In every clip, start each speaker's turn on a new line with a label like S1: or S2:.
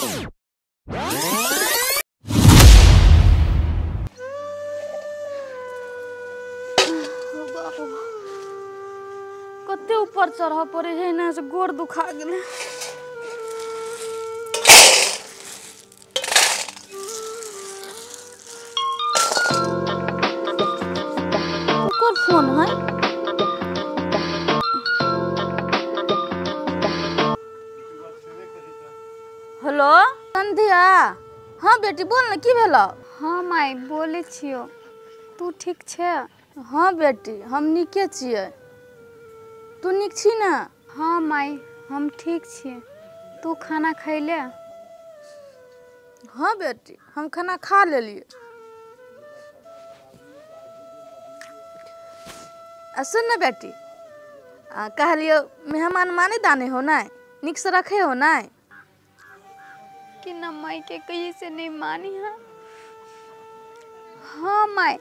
S1: कते ऊपर चढ़ऽ पड़े है ना से गोड़ दुखा गेलै। ककर फोन है? हेलो संध्या। हाँ बेटी बोल ना, की भेलौ?
S2: हाँ माय बोलै छियौ, तू ठीक छै?
S1: हाँ बेटी हम नीके छियै, तू नीक छी ना?
S2: हाँ माय हम ठीक छियै, तू खाना खैले?
S1: हाँ बेटी हम खाना खा लेलियै। आ सुन ना बेटी, कहलियौ मेहमान माने दाने हो ना, नीक से रखे हो ना?
S2: कि ना माय के कहीं से नहीं मानी है। हाँ माय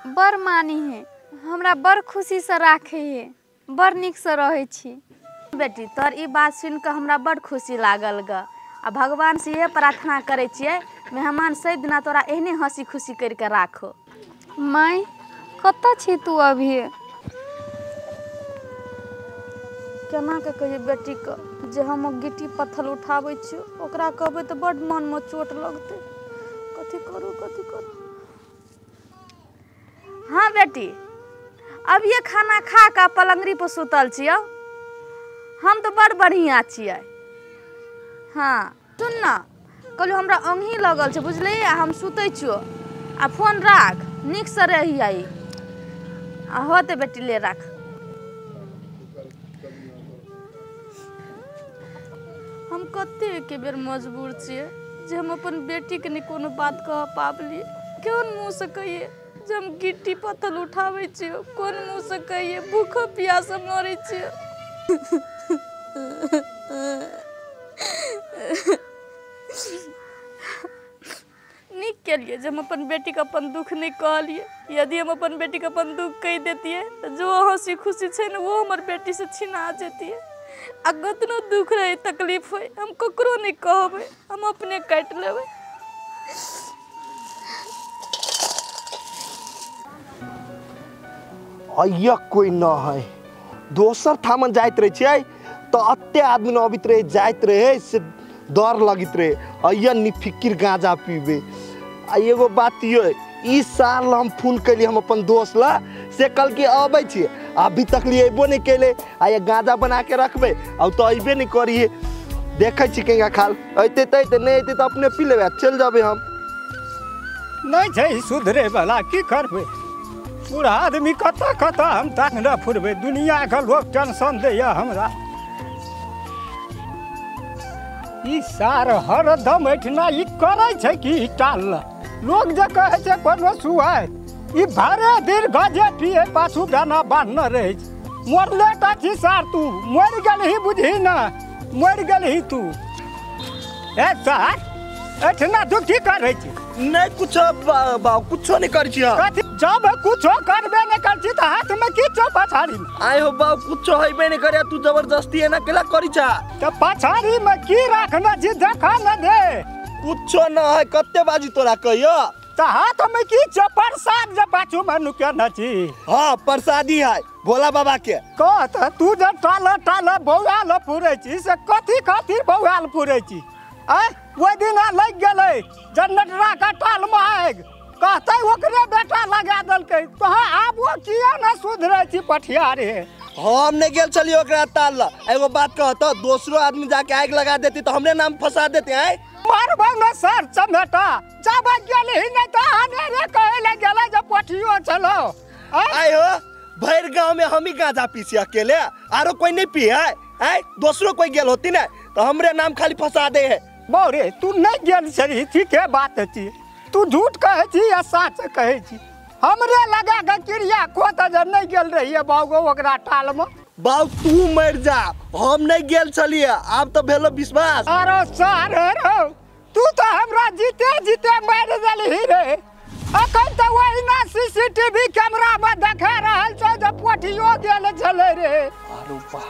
S2: बड़ मानी है, हमरा बड़ खुशी से राखे है, बड़ नीक से रहै छी।
S1: बेटी तोर ई बात सुनि कऽ हमरा बड़ खुशी लागल ग, आ भगवान से इहे प्रार्थना करै छियै मेहमान सब दिना तोरा एहने हंसी खुशी करि कऽ राखो।
S2: माय कतऽ छी तू अभी?
S1: केना के कहियै बेटीके जे हम गिट्टी पत्थर उठाबै छियै, ओकरा कहबै तऽ बड़ मनमे चोट लगतै। कथी करू कथी करू। हाँ बेटी अब ये खाना खा कऽ पलंगरी पर सुतल छियौ, हम तऽ बड़ बढ़िआँ छियै। हाँ सुन ना, कहलियौ हमरा ओंघी लगल छै बुझलिही, आ हम सुतै छियौ, आ फोन राख, नीकसँ रही आई। आ होतै बेटी ले राख। हम कते बेर मजबूर छियै जे हम अपन बेटीके नहि कोनो बात कह पाबलियै। कोन मुँहसँ कहियै जे हम गिट्टी पत्थर उठाबै छियै, कोन मुँहसँ कहियै भूखो प्यासे मरै छियै। नीक केलियै जे हम अपन बेटीके अपन दुख नहि कहलियै। यदि हम अपन बेटीके अपन दुख कहि देतियै तऽ जो हँसी खुशी छै ने वो हमर बेटीसँ छिना जैतियै। आ कतनो दुख रहै तकलीफ होइ हम ककरो नहि कहबै, हम अपने काटि लेबै।
S3: अय्या कोई न है, दोसर ठामन जाइत रहे छियै तऽ अते आदमी न अबैत रहे जाइत रहे से डर लगैत रहे। अय्या निफिकिर गांजा पीबे। आ एगो बात यो, ई साल हम फोन कैली हम अपन दोस्त ला, से कल के अबै छियै, अभी तक लिए अयबो नहीं कैले। आ ये गांजा बना के रखबै आ तऽ अयबे नहीं करिए। देखै छी केंगा खाल अयतै तऽ अयतै, नहि अयतै तऽ अपने पी लेबै चलि जेबै हम।
S4: नहीं छै सुधरे वाला, की करबै? बूढ़ा आदमी कतऽ कतऽ हम ताकने फुरबै, दुनियाके लोक टेंशन दैया हमरा। ई सार हरदम एहिठिना ई करै छै कि ई टाल लोक जे कहै छै कोनो सुआइ, ई भरे दिन गजे पिए पाछू दाना बान्हने रहै छै। मरले टा छी सार, तू मरि गेलही बुझही ने, मरि गेलही तू। ए सार एहिठिना तू की करै छी?
S3: नहीं कुछो बाबू, कुछो नहीं करै छी।
S4: जब कुछो करबे नहीं कर छी तऽ हाथमे की छौ पछाड़ीमे?
S3: आइ हो बाबू कुछो हेबे नहीं करे, तू जबरदस्ती एना केला करी छा?
S4: तऽ पछाड़ीमे की राखने छी देखा न दे।
S3: कुछो न है, कते बाजी तोरा कहियो?
S4: तऽ हाथमे की छौ? प्रसाद जे पाछूमे नुकेने छी।
S3: हाँ प्रसादी है भोला बाबा के।
S4: कह तऽ तू जे टाल टाल बौआल फुरै छी से कथी खातिर बौआल फुरै छी? आँय ओहि दिना लागि गेलै जनरेटरा के टालमे आगि, कहतै ओकरे बेटा लगा देलकै। तोहाँ आबो किया न सुधरै छी पठियारे?
S3: हम नहीं गेल छलियै ओकरा ताल ल। एगो बात कह तऽ दोसरो आदमी जाके आगि लगा देती तऽ हमरे नाम फंसा देते। आँय
S4: मारबै न सर चमेटा, जब गेलही नहि तऽ अनेरे कहै लए गेलै जे पठियो छलौ।
S3: आइ हो भरि गाँव में हम ही गांजा पी छी अकेले, आरो कोई नहीं पी है। आँय दोसरो कोई गेल होती ने तऽ हमरे नाम खाली फंसा दे है।
S4: बौरे तू नहीं गेल छही, ठीके बात छी, तू झूठ कहै छी या सच कहै छी? हमरे लगा के क्रिया खोत जे नहीं गेल रहिए बाबू ओकरा टालमे।
S3: बाबू तू मर जा, हम नहीं गेल छलियै, आब तऽ भेलो विश्वास।
S4: अरे सर रो तू तऽ हमरा जीते जीते मारि देलही रे। अखन तऽ ओहिना सीसीटीवी कैमरा में देखा रहल छौ जे पोठियो गेल छलै रे।
S3: अरे वाह,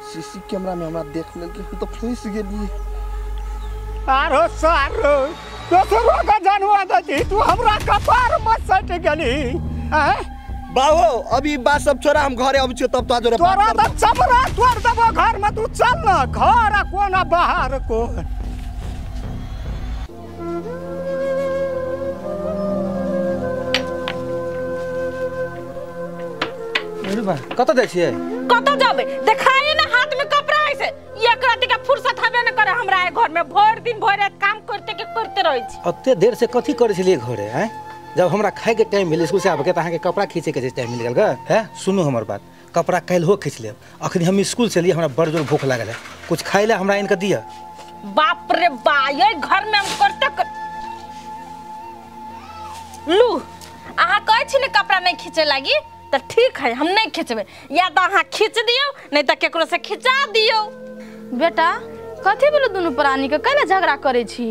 S3: सीसी कैमरा में हमरा देख लेलकै, हम तऽ फँसि गेलियै।
S4: आरो सारो दोसरो के जानवा दै तू हमरा कपार मत सट गेली। आय
S3: बाबू अभी बात सब छोड़ा, हम घरे अबै छियो तब तो जोरे
S4: तोरा त चमरा तोड़ देबो घर में, तू चल न घर आ कोना बाहर को।
S5: कतऽ जाइ छियै?
S1: कतऽ जेबै देखाइए ना हाथ में कपड़ा है से एक राति के फुर्सत हबे न करे हमरा घर में, भरि दिन भरि रात काम करते के करते रहै छी।
S5: अते देर से कथी करै छलियै घरे? हैं जब हमरा खाय के टाइम भेल स्कूल से आबे के त अहाँ के कपड़ा खींचे के टाइम मिल गेल ग। हैं सुनू हमर बात, कपड़ा काल्हिओ खींच लेब, अखनी हम स्कूल से एलियै हमरा बड़ जोर भूख लागल है, कुछ खाय ले हमरा आनि के दिअ।
S1: बाप रे बा ये घर में हम करते लू अहाँ कहै छी ने कपड़ा नहीं खींचे लागी त ठीक है हम नहीं खींचबे, या तो अहाँ खींच दियौ नहीं त केकरो से खिंचा दियौ। बेटा कथी भेलो दुनू प्राणी के कैला झगड़ा करै छी?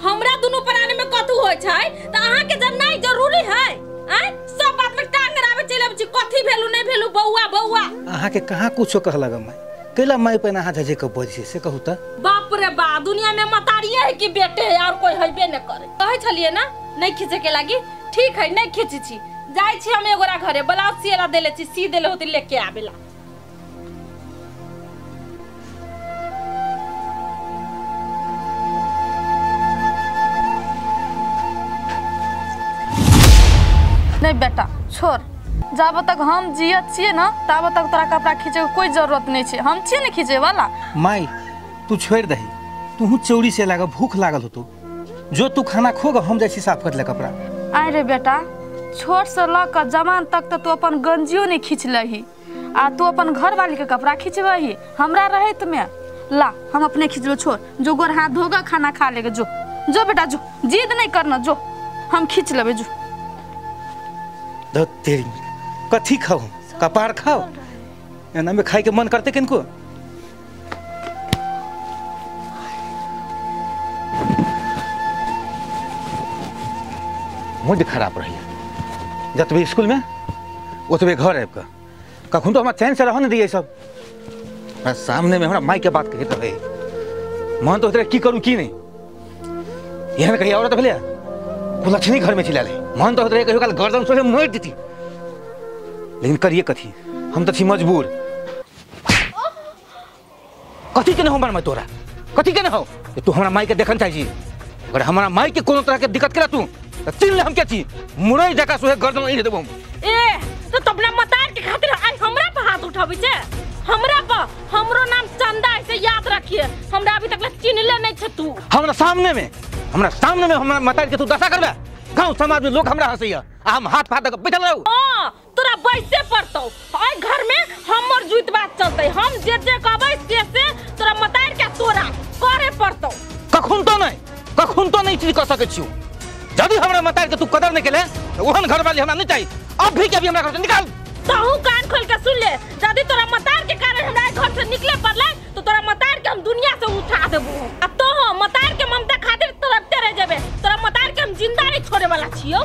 S1: हमरा दुनू प्राणी में कथू होय छै त अहाँ के जाननाइ जरूरी है? आय सब बात में टांग अड़ाबे चलि आबै छी, कथी भेलू नहीं भेलू बौआ बौआ।
S5: अहाँ के कहाँ कुछो कहलक माय, कैला माय पहिने अहाँ झझे के बजै छी से कहू त?
S1: बाप रे बा दुनिया में मतारिये है कि बेटे है और कोई हइबे न करे। कहै छलियै ना नहीं खींचे के लागी, ठीक है नहीं खींचै छी, जाइ छी हम एगोरा घरे ब्लाउज सिएला देले छी, सी देले होती लेके आबेला। नहीं बेटा छोड़, जाब तक हम जियत छियै ना ताब तक तोरा कपड़ा खींचे के कोई जरूरत नहीं छै, हम छियै ने खींचे वाला।
S5: माई तू छोड़ दही, तू चौरी से लागल भूख लागल होतो, जो तू खाना खोग हम जाइ छी साफ कर ले कपड़ा।
S1: आय रे बेटा छोट से लऽ कऽ जवान तक तऽ तू अपन गंजियो नहीं खींच लही आ तू अपन घरवाली के कपड़ा खींचबही हमरा रहत में। ला हम अपने खींचलो, छोड़ जो गोर हाथ धोगा खाना खा लेगा, जो जो बेटा जो, जिद नहीं करना, जो हम खींच लेबै जो।
S5: तेरी कथी खाओ कपार खाओ, एना में खाए के मन करते किनको? मूड खराब रही जतबे स्कूल में ओतबे घर आबि कऽ कखन तो हमरा चैन से रह नहीं दिए सब। सामने में हमरा माई के बात कहैत रहे, मन तो होइत रहे की करूँ की नहीं, एहन कहिया औरत भेलै कुलक्षणी घर में चिल्ला ले, मन तो होइत रहे कहियो काल गर्दन सोझे मोड़ि देती, लेकिन करिए कथी, हम तऽ छी मजबूर। कथी के नहि हम तोरा कथी के हो तू हमरा माई के देखन चाहै छी? अगर हमरा माई के कोनो तरह के दिक्कत केला तू त चिन्ह ले हम के छी, मुरई जका सोहे गर्दन ऐठ देबो हम।
S1: ए तो तबना मतार के खातिर आई हमरा पर हाथ उठाबै छै? हमरा पर, हमरो नाम चंदा है से याद रखिए, हमरा अभी तक चिन्हले नहीं छै तू।
S5: हमरा सामने में हमरा मतार के तू दशा करबे, गांव समाज में लोग हमरा हंसैया आ हम हाथ फाड़ के बैठल रहू।
S1: हां तोरा बैसे पड़तौ, आई घर में हमर जुइत बात चलतै, हम जे जे कहबै से तोरा मतार के तोरा करे पड़तौ।
S5: कखन तो नहीं चीज कर सकै छियौ, यदि हमरा मतार के तू कदर नहीं केले ओहन घर वाली हमरा नहीं चाहिए, अभी के अभी हमरा घर से निकाल।
S1: तहु कान खोल के सुन ले, यदि तोरा मतार के कारण हमरा घर से निकले पड़ले तो तोरा मतार के हम दुनिया से उठा देबो, आ तो मतार के ममता खातिर तड़पते रह जेबे, तोरा मतार के हम जिंदा नहीं छोड़े वाला छियौ।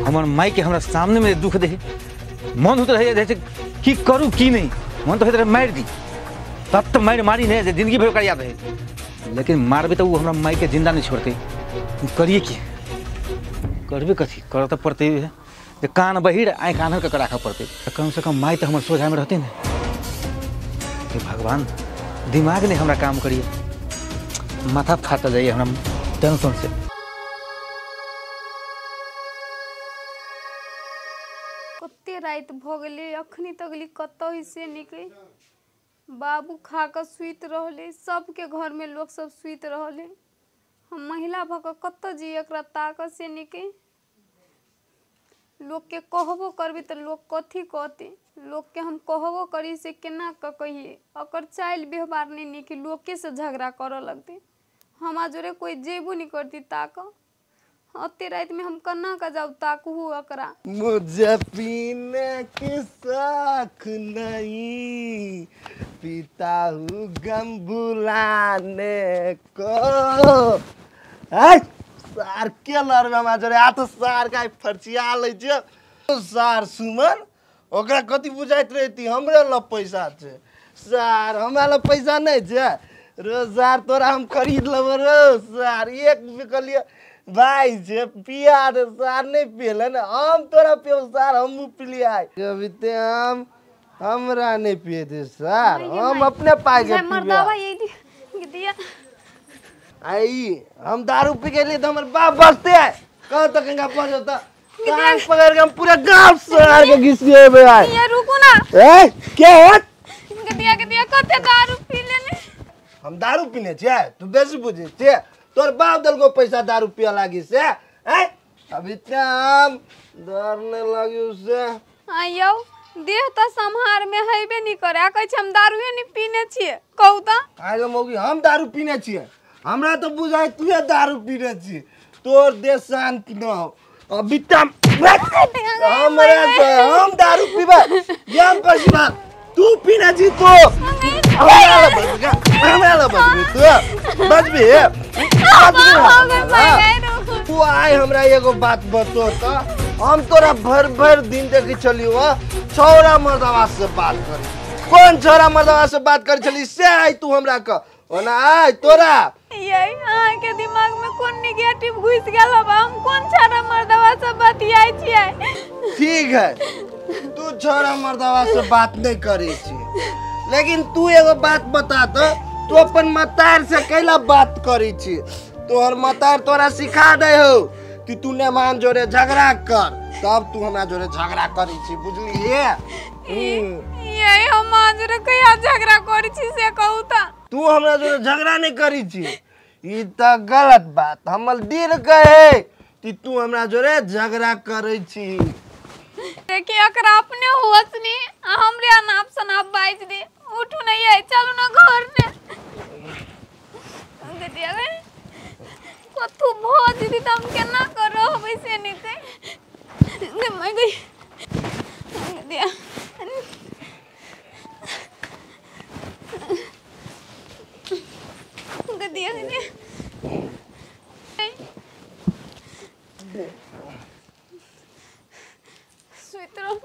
S5: हमर माई के हमरा सामने में दुख दे मन होत रहे जैसे की करू की नहीं, मन तो होइत रहे मारि दी, तब तो मारि मारी नहीं जिंदगी भर ओकरा याद रहे, लेकिन मारबे तो वो हमरा माई के जिंदा नहीं छोड़ते। करिए की करबे कथी, कर तो पड़ते है जे कान बहिर आँखि आन्हर कऽ राखऽ पड़तै, कम से कम माई तो हमर सोझामे रहतै ने। हे भगवान दिमाग नहीं हमरा काम करिए, माथा फाटल जाइए हमरा टेंशन से।
S2: कते राति भऽ गेलै अखनी तक कतऽ से निकले, बाबू खा कऽ सुति रहलै, सबके घरमे लोक सब सुति रहलै, हम महिला भऽ कऽ कतऽ जइयै एकरा ताकऽ से निके। लोकके कहबो करबै तऽ लोक कथी कहतै, लोकके हम कहबो करी से केना कऽ कहियै, ओकर चालि व्यवहार नहि नीक, लोकेसँ झगड़ा करऽ लगतै, हमरा जोरे कोइ जेबो नहि करतै ताकऽ, अते रातिमे हम केना कऽ जाउ ताकू ओकरा।
S3: मुझे पीने के शौक नहीं, पीता हूँ गम भुलाने को। सार के लड़बे हमरा जोरे, आ तो सार का फर्चिया लै छियै। सार सुमन ओकरा कथी बुझाइत रहती हमरे लग पैसा छै, सार हमरा लग पैसा नहीं छे रो सार, तोरा हम खरीद लेबो रो सार। एक कहलिए भाई छे पिया रे सार, नहीं पियले ने हम तोरा पियो सार, हमहूँ पिलिए। अभी ते हम हमरा नहीं पिए थे सार, हम अपने पाई के
S2: पिए।
S3: आई हम दारू पी के लिए तो हमारे बाप बसते है कहाँ तक इनका पहुँच होता टांग पकड़ के हम पूरा गांव सार के घिस गए भाई।
S2: ये रुको ना।
S3: ए क्या है
S2: गदिया गदिया कते दारू पी लेने?
S3: हम दारू पीने छे तू बेसी बुझे छे, तोर बाप दल को पैसा दारू पिया लागी से हैं। अब इतना हम डरने लगी उससे।
S2: आयो देह त सम्हार में हेबे नहीं करे, आ कहै छै हम दारूए नहीं पीने छिए। कहू त
S3: आगे मौगी हम दारू पीने छिए, हमरा तो बुझाय तू दारू पीने छी, तोर देह शांत न हो। अभी हमरा हम दारू पीबा हम पैसा तू पीने छी तो हमरा बजबी तू बजबी तू आय हमरा एगो बात बतो त हम तोरा भर भर दिन देखी चलियो छौरा मर्दवा से बात करी, कौन छौरा मर्दवा से बात करी चली से आय तू हमरा क ओना आय तोरा।
S2: ये अहाँ के दिमाग में कोन नेगेटिव घुस गेल हबा? हम कोन छौरा मर्दवा से बतियाय छियै?
S3: ठीक है तू छौरा मर्दवा से बात नहीं करी छी, लेकिन तू एगो बात बता त तू अपन मतार से कैला बात करी छी? तोहर मतार तोरा सिखा दे हो कि तू नेमान जोरे झगड़ा कर, तब तू हमरा जोरे झगड़ा करी छी, बुझलिए?
S2: ये हम जोरे कहिया झगड़ा करी छी से कहू त?
S3: तू हमरा जोरे झगड़ा नहीं करी छी, ई त गलत बात। हमर दिल कहे कि तू हमरा जोरे झगड़ा करै छी।
S2: देखिए एकरा अपने होश नहीं, हमरे अनाप शनाप बाजि दे। उठू नहीं है, चलू ना घर ने। गदिया गए कथू भऽ जेतै त हम केना करबै से नहीं कहि। मैं गई गदिया गदिया गदिया सुइत रहू।